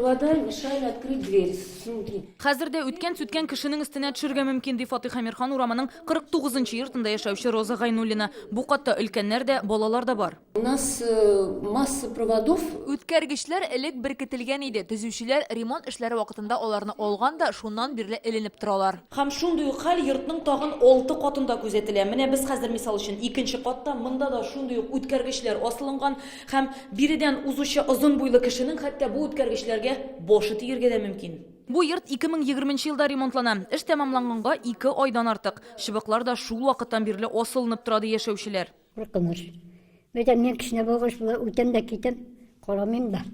Провода мешали открыть дверь снутри. Хәзер дә үткән-сүткән кешенең өстенә төшергә мөмкин, ди Фатыйх Әмирхан урамының 49 нчы йортында яшәүче Роза Гайнуллина. Бу катта өлкәннәр дә, балалар да бар. У нас масса проводов. Үткәргечләр элек беркетелгән иде. Төзүчеләр ремонт эшләре вакытында аларны алган да, шуннан бирле эленеп торалар. Һәм шундый ук хәл йортның тагын алты катында күзәтелә. Менә без хәзер, мисал өчен, икенче катта, монда да шундый ук үткәргечләр асылынган. Һәм биредән узучы озын буйлы кешенең хәтта бу үткәргечләргә башы тиергә дә мөмкин. Бу йорт 2020 нче елда ремонтлана. Эш тәмамланганга ике айдан артык. Чыбыклар да шул вакыттан бирле асылынып тора, ди яшәүчеләр. Куркыныч. Мәйтәм, мин кечкенә булгач, болай үтәм дә китәм, карамыйм да.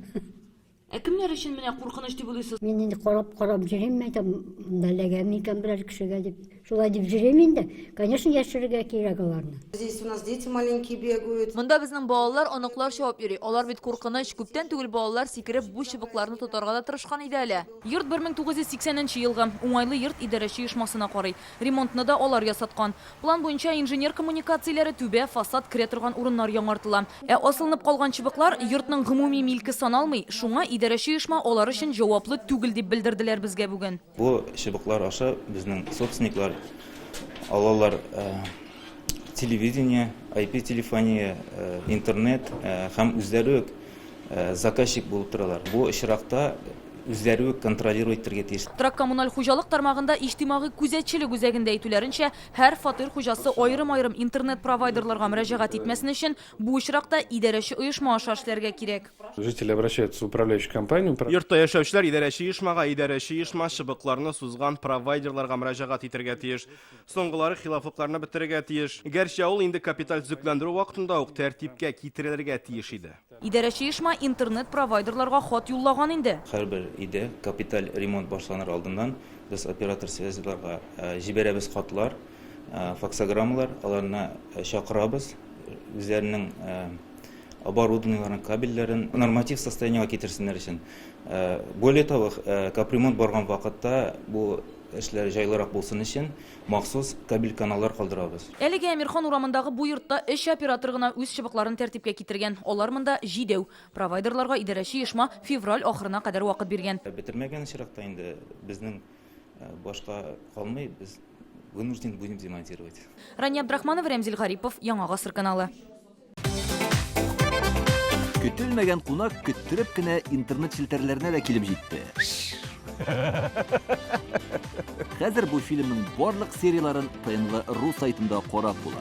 Ә кемнәр өчен менә куркыныч дип уйлыйсыз? Мин инде карап-карап йөрим, мәйтәм, монда эләгәме икән берәр кешегә дип. Шулай дип йөрим инде. Конечно, яшерергә кирәк аларны. Здесь у нас дети маленькие бегают. Монда безнең балалар, оныклар чабып йөри. Алар бит куркыныч. Күптән түгел балалар сикереп бу чыбыкларны тотарга да тырышкан иде әле. Йорт 1980 нче елгы. Уңайлы йорт идарәче оешмасына карый. Ремонтны да алар ясаткан. План буенча инженер коммуникацияләре, түбә, фасад, керә торган урыннар яңартыла. Ә асылынып калган чыбыклар йортның гомуми милке саналмый, шуңа идарәче оешма алар өчен җаваплы түгел дип белдерделәр безгә бүген. Бу чыбыклар аша безнең собственниклар алалар телевидение, IP-телефония, интернет һәм үзләре үк заказчик булып торалар. Бу очракта үзләре үк контролировать итәргә тиеш. Торак-коммуналь хуҗалык тармагында иҗтимагый күзәтчелек үзәгендә әйтүләренчә, һәр фатир хуҗасы аерым-аерым интернет-провайдерларга мөрәҗәгать итмәсен өчен, бу очракта идарәче оешма аша эшләргә кирәк. Жители обращаются в управляющую компанию. Йортта яшәүчеләр идарәче оешмага, идарәче оешма чыбыкларны сузган провайдерларга мөрәҗәгать итәргә тиеш. Соңгылары хилафлыкларны бетерергә тиеш. Гәрчә ул инде капиталь төзекләндерү вакытында ук тәртипкә китерелергә тиеш иде. Идарәче оешма интернет-провайдерларга хат юллаган инде. Һәрбер өйдә капиталь ремонт башланыр алдыннан без оператор связьларга җибәрәбез хатлар, факсограммалар, аларны чакырабыз, үзләренең оборудованиеләрен, кабельләрен норматив состояниегә китерсеннәр өчен. Более того, капремонт барган вакытта бу эшләр җайлырак булсын өчен Махсус кабель каналлар калдырабыз. Әлегә Әмирхан урамындагы бу йортта өч оператор гына үз чыбыкларын тәртипкә китергән. Алар монда җидәү. Провайдерларга идарәче оешма февраль ахырына кадәр вакыт биргән. Бетермәгән очракта инде безнең башка калмый, без вынужден будем демонтировать. Рания Абдрахманова, Рәмзил Гарипов, Яңа Гасыр каналы. Көтелмәгән кунак көттереп кенә интернет челтәрләренә дә килеп җитте. Хәзер бу фильмның барлык серияләрен ТНВ.ру сайтында карап була.